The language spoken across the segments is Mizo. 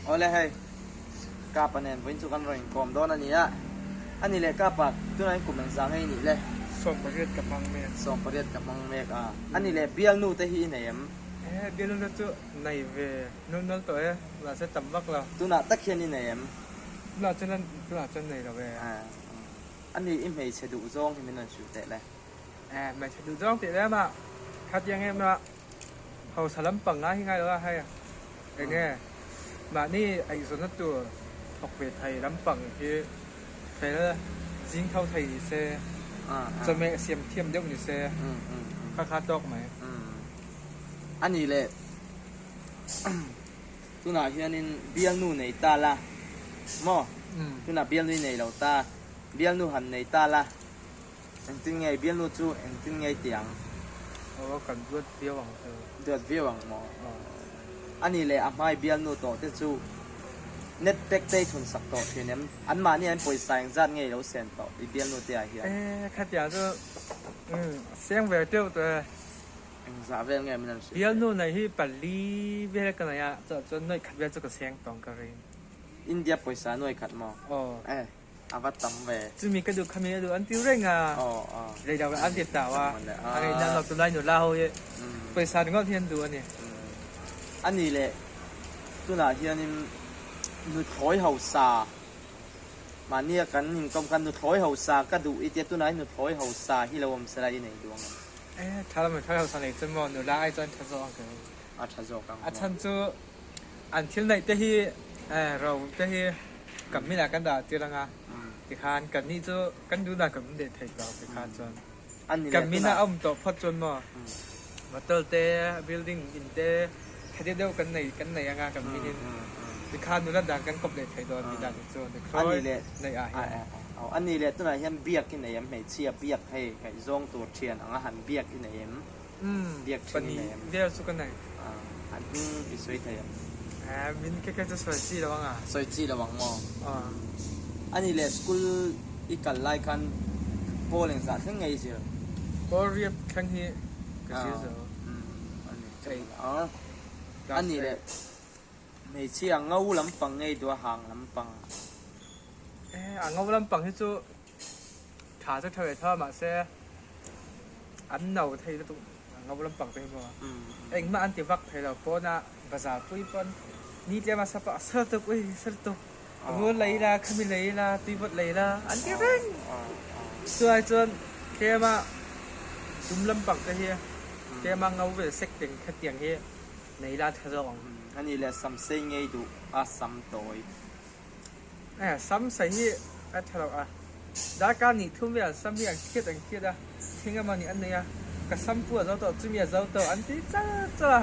Awle hei, Kapa nen vawiin chu kan rawn inkawm dawn a ni a. A ni leh Kapa, tunah hian kum engzah nge i nih le? 18 ka hmang mek. 18 ka hmang mek a. A ni leh bialnu te hi i nei em? E, bialnu te chu nei ve nul nul tawh e, mahse tam vak lo. Tunah tak hian i nei em? Tunah chuan tunah chuan nei lo e. A ni, i hmeichhe duh zawng hi min rawn hrilh teh le. E, hmeichhe duh zawng tih lem a, khatiang em a. Hausa lampang ngai hi ngai lo a hei eng nge mahni eizawnna tur thawk ve thei lampang hi fel zing tho thei ni se chawhmeh siam thiam deuh ni se kha kha tawk mai. A nih leh tunah hianin bialnu nei ta la maw tunah bialnu i nei lo ta bialnu han nei ta la. Engtin nge bialnu chu engtin nge i ti ang? Aw kan duat viau ang chu. Duat viau ang maw? A nih leh a hmai bialnu tawh te chu net pack te i thun sak tawh thin em? An mahni an pawisa engzat nge i lo sen tawh i bialnu te ah hian? E khatiang chu seng ve teuh tawh e. Engzah vel nge min an hrilh? Bialnu nei hi pali vel ka nei a, chutah chuan nuaih khat vel chu ka seng tawh ang ka ring. India pawisa nuaih khat maw? Aw. E. A va tam ve. Chumi ka duh khami a duh an ti reng a. Lei lo an ti tau a. A ngei nan lo tunlai nula ho hi pawisa ringawt hi an duh a ni. A ni leh tunah hianin nuthlawi hausa mahnia kan inkawm khan nuthlawi hausa ka duh i tia tunah hi nuthlawi hausa hi lo awm sela i nei duh ang em? E tha lo nuthlawi hausa nei chu maw nula ai chuan tha zawk ang ka ring. A tha zawk ang maw? A chhan chu an thil neih te hi ro te hi Kan minah kan dah tir anga tikhan kan nih chu kan duhdan kan um deh thei lo tikhan chuan kan min ah a um tawh phawt chuan maw motor te building inn te tha deuh deuh kan nei kan nei anga kan min in tikhan nulat dan kan kawp leh thei dawn ti dan chu nuthlawi neih ah hian. Ani leh tunah hian biak i nei em hmeichhia biak hei ngaihzawng tur thian anga han biak i nei em? Biak thin i nei em? Pahnih vel chu ka nei. An hming i sawi thei em? Min ke kha chu sawi chi lo ang a. Sawi chi lo ang maw? Ani leh school i kal lai khan pawl engzah thleng nge i zir? Pawl riat thleng hi ka zir zo. Ani leh hmeichhia ngo lampang nge i duh a hang lampang? A ngo lampang hi chu Tha chu tha ve tho a mahse an no thei lutuk ngo lampang te hi maw engmah an ti vak thei lo pawn a bazar pui pawn ni tlem a sap a sir tuk ui sir tuk rul lei la khami lei la tuivawt lei la an ti reng chuai chuan tlem a dum lampang te hi tlem a ngo vel sek teng khatiang hi nei la tha zawk ang. Ani leh sam sei ngei duh a sam tawi. Sam sei hi a tha lo a, darkar nih thum vel sam hi an khiat an khiat a, thing emaw nih an nei a, ka sam pu a zo tawh chumi a zo tawh an ti char char a,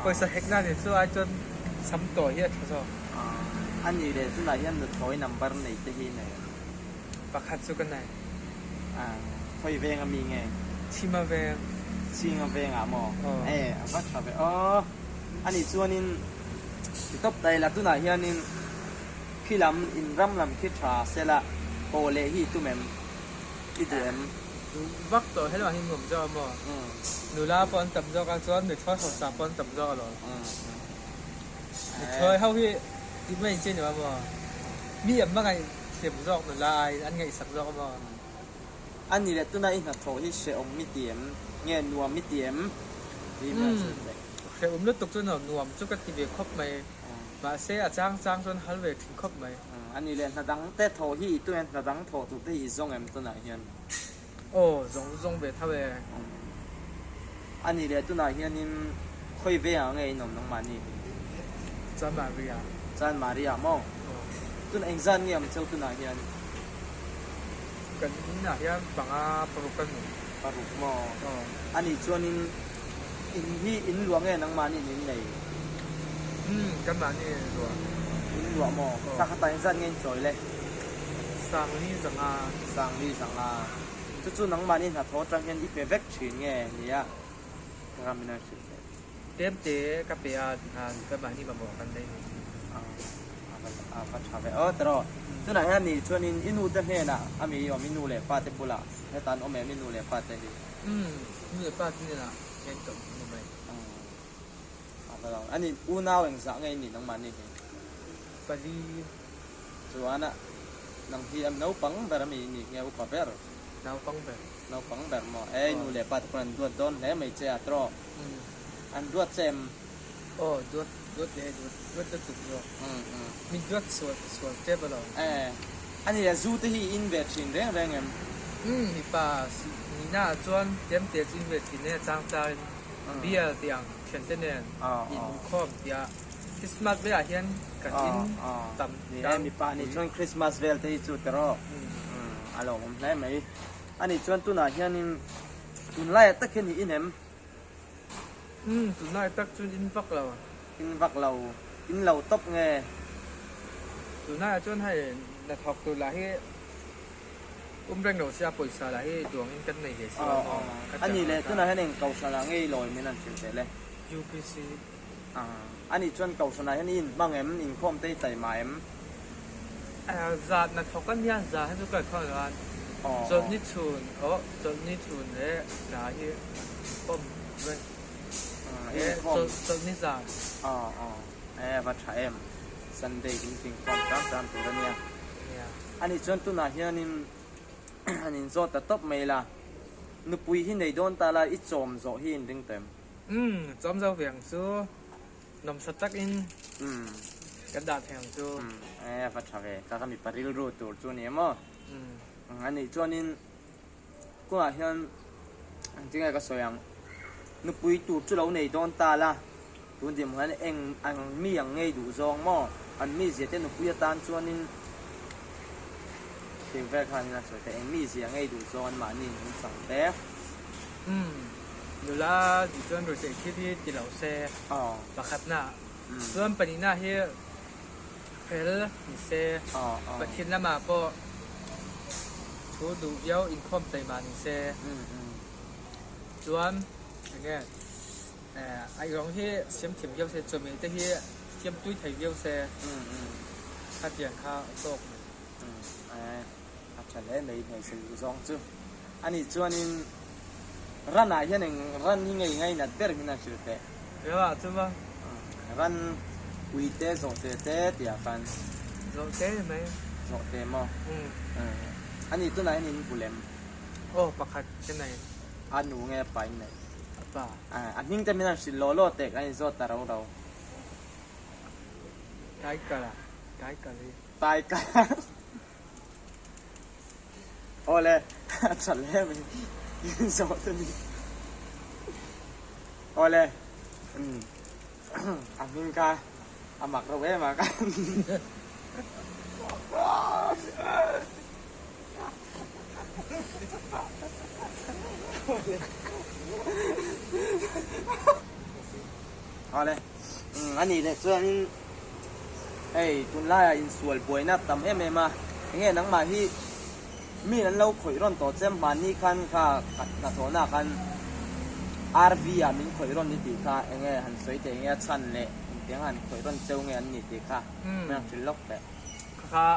pawisa hek na ni chu ai chuan sam tawh hi a tha zawk. A nih leh tunah hian nuthlawi number nei te hi nei em? Pakhat chu ka nei. Khawi veng a mi nge? Chhima veng. Chhinga vengah maw? E a va tha ve aw. A nih chuanin ti tawp ta ila tunah hianin khi lam in ram lam khi tha sela haw leh hi i tum em? I duh em? Duh vak tawh hello ah hi nuam zawk a maw? Nula pawh an tam zawk a chuan mithawi hausa pawh an tam zawk alawm. Mithawi ho hi tih mai inchei ni lo a maw? Mi an hmangaih thiam zawk nula aiin an ngaihsak zawk a maw? A ni leh tuna i hnathawh hi hrehawm i ti em? Nge nuam i ti em? Tih hmel chu ni. Hrehawm lutuk chu nuam chu ka ti ve khawp mai. Mahse a chang chang chuan hal ve thin khawp mai. A ni leh hna dang te thawh hi i tu em? Hna dang thawh tur te hi i zawng em tunah hian? Aw zawng zawng ve tho e. A ni leh tunah hianin khawi ve ang nge in awm nangmahni hi? Chanmari-ah. Chanmari-ah maw? Tun engzat nge awm cheu tunah hian? Kan inah hian panga paruk kan ni. Paruk maw? A nih chuanin in hi in luah nge nangmahni in in nei? Umm kanmahni in luah. In luah maw? Sakhatah engzat nge in chawi le? Sangli zanga. Sangli zanga. Chu chu nangmahni hnathawh atang hian i pe vek thin nge nia ka ram in a hrilh theih. Tlem te ka pe a tikhan ka mahni mamawh kan nei ni. A va tha ve aw tiraw. Tunah hian ni chuanin i nu te hnenah a mi i awm i nu leh pa te bulah heta an awm em i nu leh pa te hi? Umm nu leh pa te hnenah hian ka awm ni mai. A va lo. Ani unau engzah nge i nih nangmahni hi? Pali. Chuan a nang hi an naupang ber ami i nih nge upa ber? Naupang ber. Naupang ber maw? Ei nu leh pa te pawn an duat dawn hle mai che a tawh. An duat che em? Aw duat duat leh duat duat lutuk zawk. Min duat sual sual tep alawm. Eh a ni a zu te hi i in ve thin reng reng em? Umm mipa nihna ah chuan tlem te chu in ve thin e chang chang in beer tih ang thian te nen in khawm tia Christmas velah hian kan in tam Ni e mipa nih chuan Christmas vel te hi chu teraw a lo awm hle mai. A nih chuan tunah hianin tunlaiah tak hian i in em? Umm tunlai tak chuan in vak lo. In vak lo, in lo tawp nge? Tunlaiah chuan hei hnathawk tur lah hi um reng lo sia pawisa lah hi duangin kan nei ve si lo maw? A nih leh tunah hian eng kohhranah nge i lawi min han hrilh teh le? UPC. A nih chuan kohhranah hian i inhmang em? Inkhawm te i taima em? Zat hnathawk a nia, zah hi chu ka inkhawm lo a. Chawlhni chhun, aw chawlhni chhun leh tlai hi inkhawm reng. Chawlhni zan. Aw aw, e va tha em. Sunday kan inkhawm tlang tlang tur a nia. A nih chuan tunah hianin han inzawt ta tawp mai la, nupui hi nei dawn ta la i chawm zawh hi inring tawh em? Umm, chawm zo ve ang chu. Nawmsa takin kan dah thei ang chu. Umm, e va tha ve. Ka ka mipa rilru tur chu ni em aw. Umm, a nih chuanin kawngah hian engtin nge ka sawi ang, nupui tur chu lo nei dawn ta la, tun dinhmun hian eng ang mi ang ngei duh zawng maw, an mizia te nupui atan chuanin tih vel khanin a sawi ta, eng mizia ngei duh zawng an mahni in an chang te. Umm, nula tih chuan ruihtheih thil hi ti lo se, pakhatna chuan pahnihna hi fel ni se, Pathian lamah pawh thu duh viau inkhawm taima ni se, chuan enge a rawng hi siam thiam viau se, chawhmeh te hi siam tui thei viau se, khatiang kha a tawk mai. A tha hle mai hmeichhe duh zawng chu. Anih chuanin ran ah hian eng ran hi ngei ngainat ber min han hrilh teh. Ram ah chu maw? Ran ui te zawh te te tih ah khan. Zawh te ni mai. Zawh te maw? Anih tunah hian in vul em? Aw pakhat ka nei. A nu nge a pa in nei? A pa. A hming te min han hrilh law law teh kan inzawt ta ro ro. Taikal a, Taikal hi. Taikal. Awle, a tha hle mai zawh te ni. Awle, a hming kha a mak reuh em a ka. Awle, a nih leh chuanin Hei tunlaiah insual buaina tam em em a, enge nangmah hi mi an lo khawih rawn tawh che hmanni khan kha hnathawhna khan RV ah min khawih rawn i tih kha enge han sawi teh enge a chhan leh engtiang han khawih rawn cheu nge an ni tih kha min han hrilh lawk teh. Kha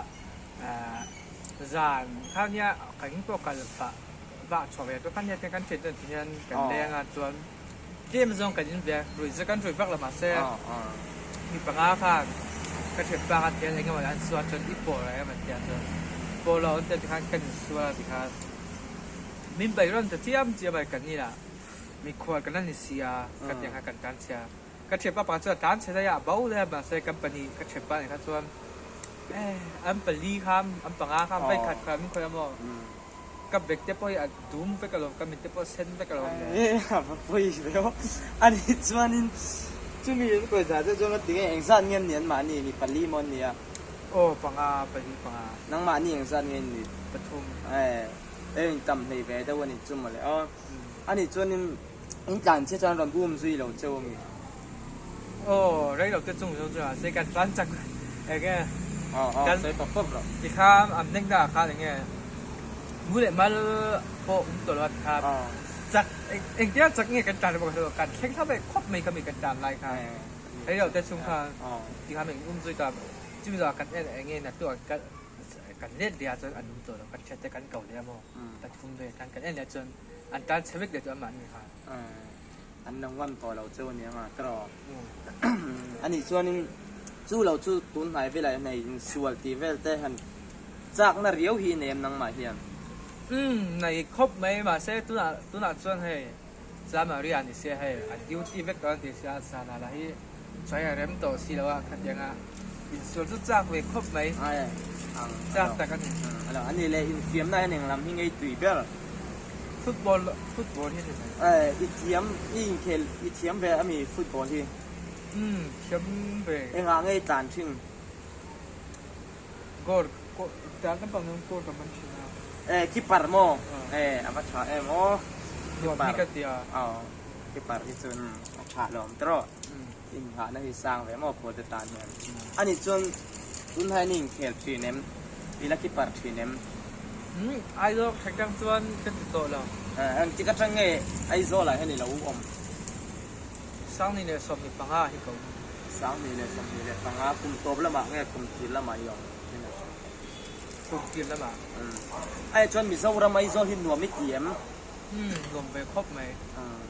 zan kha nia kan pawh kal vah vah chhuah ve tawh kha nia kan thian chuan ti hian kan leng a chuan Tlem zawng kan in ve, ruih chu kan ruih vak lo mahse mi panga khan ka thianpa kha thian eng emaw an sual chuan i pawh lo em an tia chuan pawh lo an tia tikhan kan insual a tikhan min bei rawn ta chiam chiam a kan inah mikhual kan la ni si a ka tiang kha kan tan chhia ka thianpa pakhat chuan a tan chhe daih a a bo daih a mahse kan pahnih ka thianpa nih kha chuan an pali kha an panga kha vei khat kha min khawih a maw. Ka bag te pawh hi a dum vek alawm, ka mit te pawh a sen vek alawm le. E a va pawi ve aw. A nih chuanin chumi an kawi zah deuh chuan ka ti nge engzat nge an nih anmahni mi pali maw an nia? Aw panga, pali panga. Nangmahni engzat nge an nih? Pathum. E e in tam hlei ve deuh a nih chu mawle aw. A nih chuanin in tlan che chuan rawn um zui lo cheu a mi? Aw rei lo te chung zawng chu mahse kan tlan chak enge kan sawi pawp pawp rawh. Tikhan an nek na ah khan enge mu leh mal pawh um tawh lo a tikhan chak engtia chak nge kan tlan bawk a kan thleng thla ve khawp mai kha mi kan tlan lai khan rei lo te chung khan tikhan min um zui ta chumi zawh ah kan en enge na tu ah kan let leh ah chuan an um tawh lo kan hriat te kan ko leh a maw pathum ve khan kan en leh chuan an tlan chhe vek leh chu amah ni khan. An lo ngam tawh lo cheu aniang a tawh. Anih chuanin. Chu lo chu tun hnai velah hian hei insual tih vel te han chakna riau hi nei em nangmah hian? Umm nei khawp mai mahse tunah tunah chuan hei Chamaria ni sia hei a duty vek tawh a ti sia sana lah hi chawi a rem tawh si lo a khatianga insual chu chak ve khawp mai chak tak a ni. A ni le infiamna hian englam hi ngei tui ber? Football football hi a ni mai. I thiam i inkhel i thiam ve ami football hi? Umm thiam ve. Engah ngei tlan thin? Goal tlan lampang hian goal ka man thin a. Eh keeper maw? Eh a va tha em aw. Nuam hi ka ti a. Aw keeper hi chu a tha lawm tawh. Inhahna hi sang ve maw pawl te tan hian. Ani chuan tun hian i inkhel thin em? I la keeper thin em? Umm Aizawl thleng tang chuan ka ti tawh lo. Engtik atang nge Aizawl ah hian i lo awm? 2015 hi ka awm. 2025 kum tawp lamah nge kum tir lamah i awm thin a hriat theih? Kum tir lamah. Umm. Aia chuan Mizoram Aizawl hi nuam i ti em? Umm nuam ve khawp mai. Umm.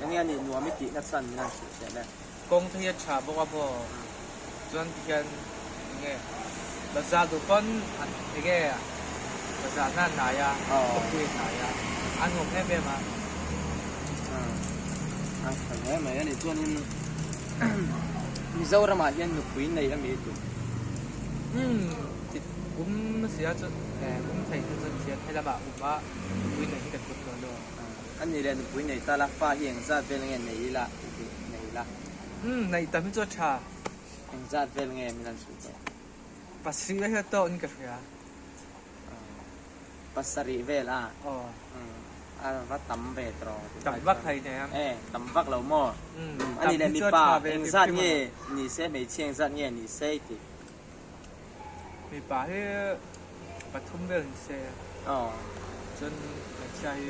Enge a nih nuam i tihna chhan min han hrilh theih le? Kawng te hi a tha bawk a maw? Chuan tihian enge bazar duh pawn enge bazar na hnai a, khawpui a hnai a, a nuam em em a. A tha hle mai a ni. Chuanin Mizoramah hian nupui nei a mi duh? Umm kum sia chu kum thei chu chuan thian helamah um a nupui nei hi ka tum lo lo. A ni leh nupui nei ta la, fa hi engzat vel nge nei ila i duh nei la? Umm neih tam hi chu a tha. Engzat vel nge min han hrilh teh? Pasarih vel hi a tawk in ka hria. Pasarih vel a? Aw. A va tam ve tawh. Tam vak thei nei a. E, tam vak lo maw? Umm A ni leh mipa engzat nge ni se hmeichhia engzat nge ni se i tih? Mipa hi pathum vel ni se. Aw. Chuan hmeichhia hi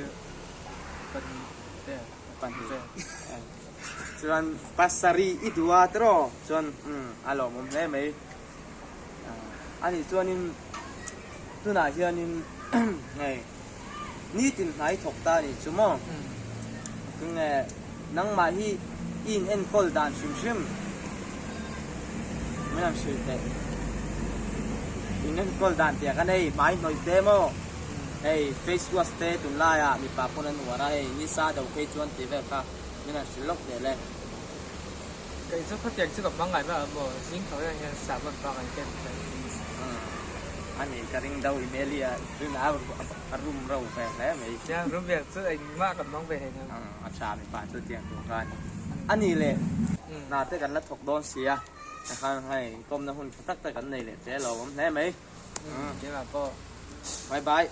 pahnih te. Pahnih vel. Chuan pasarih i duh a tiraw? Chuan umm a lawmawm hle mai. A nih chuanin tunah hianin hei nitin hnai thawk ta a nih chu maw? Tunge nangmah hi i in enkawl dan hrim hrim min han hrilh teh. In enkawl dan tih ah khan hei hmai hnawih te maw? Hei face wash te tunlaiah mipa pawn an uar a hei nisa deuh phei chuan tih vel kha min han hrilh lawk teh le. Kei chu khatiang chu ka hmang ngai mai ang maw, zing tho hian hian sahbawn bak an ken thei. A ni ka ring deuh Emilia rin a a rum ro ve hle mai. Nia rum ve chu engmah kan hmang ve hlei ang. A tha mipa chu tiang tur kha a ni. A ni le hna te kan la thawk dawn sia, tikhan hei inkawmna hun tha tak tak kan nei leh zel lo awm hle mai. Keimah pawh. Bye bye.